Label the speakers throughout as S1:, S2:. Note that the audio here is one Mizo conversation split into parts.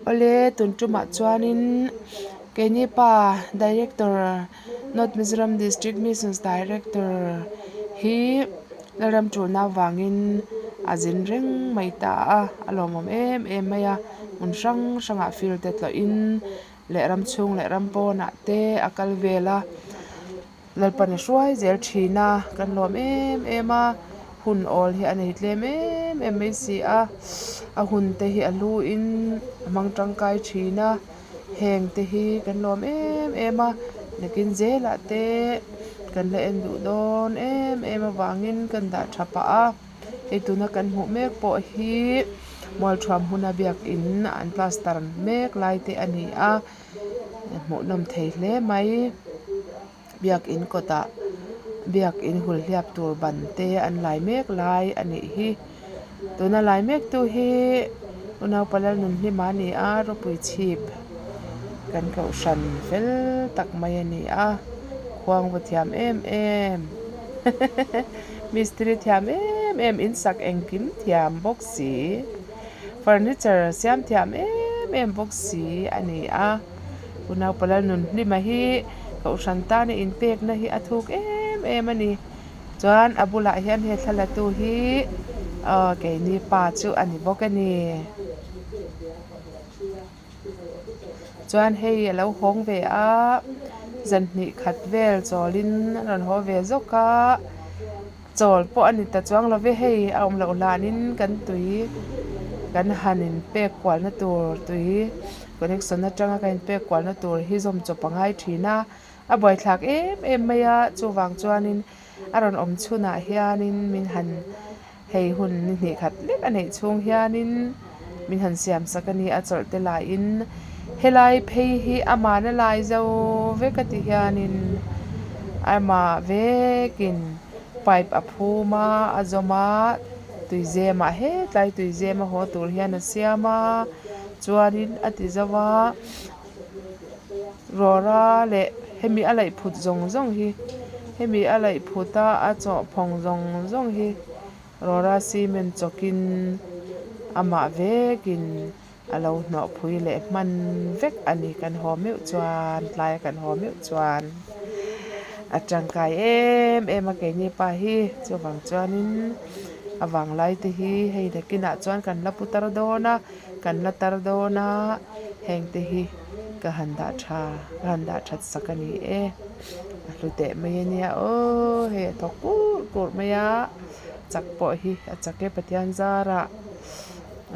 S1: Awle tun tumah chuanin keini pa director North Mizoram District Missions Director hi Lalram tulna avangin a zin reng mai ta a, a lawmawm em em mai a, hmun hrang hrangah field te tlawhin leh ram chhung leh ram pawnah te a kal vel a. Lalpan a hruai zel thin a, kan lawm em em a, hun awl hi a nei tlem em em mai si a, a hun te hi a lu in a hmang tangkai thin a, heng te hi kan lawm em em a, nakin zelah te kan la en duh dawn em em avangin kan dah tha pah a, hei tuna kan hmuh mek pawh hi mualthuam hmuna biakin an plaster mek lai te a ni a. Hmuhnawm thei hle mai biakin kawtah biakin hulhliap tur ban te an lai mek lai a nih hi tuna lai mek tu hi unaupa Lalnunhlima a ni a rawpui chhip kan kohhran fel tak mai a ni a khuang va thiam em em mistiri thiam em em insak engkim thiam bawk si. Furniture siam thiam em em bawk si a ni a, u naupala nun hlima hi kohhran tana inpekna hi a thuk em em a ni. Chuan a bulah hian he thla la tu hi aw keini pa chu a ni bawk a ni. Chuan hei a lo hawng ve a, zan hnih khat vel chawlin a rawn haw ve zawk a. Chawl pawh a ni ta chuang lo ve hei a awm loh hlanin kan tui kan han in pek kualna tur tui connection atanga kan in pek kualna tur hi zawm chawp a ngai thin a a buaithlak em em mai a chuvang chuanin a rawn awm chhunah hianin min han hei hun ni hnih khat lek a neih chhung hianin min han siam sak a ni a chawlh te laiin helai phei hi amahna lai zo vek a ti hianin amah vekin pipe a phum a a zawm a tui zem ah hetlai tui zem a haw tur hian a siam a chuanin a ti zo a rawra leh hemi a laih phut zawng zawng hi hemi a laih phut a a chawhphawng zawng zawng hi. Rawra cement chawkin amah vekin a lo hnawh phui leh hman vek a ni. Kan haw meuh chuan tlai a kan haw meuh chuan a tangkai em em a keini pa hi chuvang chuanin a vanglai te hi hei nakinah chuan kan la pu tar dawn a kan la tar dawn a heng te hi ka han dah tha ka han dah that sak a ni e. A hlu teh mai a nia aw hei a thawk kur kur mai a chak pawh hi a chak e Pathian zarah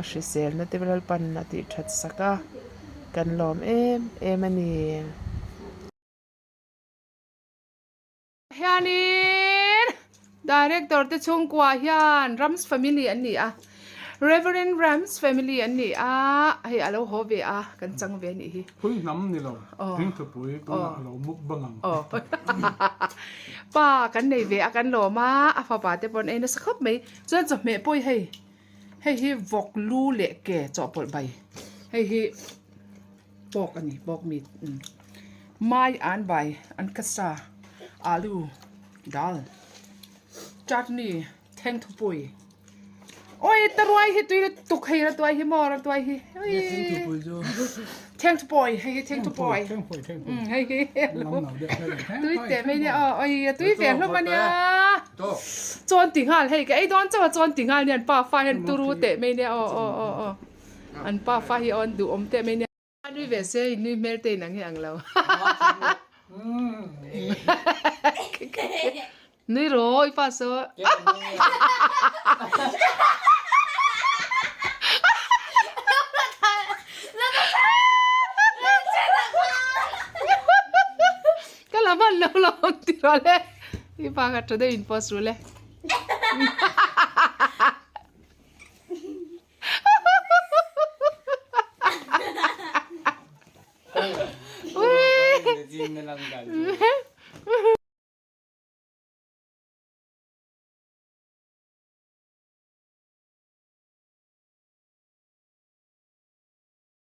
S1: a hriselna te Lalpan a tih that sak a kan lawm em em a ni. Hianin Director te chhungkua hian Rams family an ni a Reverend Rams family an ni a hei a lo haw ve a kan chang ve a nih hi.
S2: Pui hnam ni lo thingthupui tunah a lo muk bang ang.
S1: Pa kan nei ve a kan lawm a a fapa te pawn ei nasa khawp mai chuan chawhmeh pawh hi hei hei hi vawk lu leh ke chawhpawlh bai hei hi. Pork a ni pork meat mai an bai an ka sa alu dal chutney thengthupui awi taruai hi tui lutuk hei ratuai hi maw ratuai hi thengthupui hei hi thengthupui hei hi tui teh mai nia aw awi a tui ve hlawm a nia chawn ti nghal hei ka ei dawn chauh a chawn ti nghal nia an pafa hian turu teh mai nia aw aw aw aw. An pa fa hi awn duh awm teh mai nia. Nui ve se in nui hmel te in ang hi ang lo. Nui rawh i pa saw. Ka la hman lo lo ti rawh le. I pa kha tha deuh in post ru le.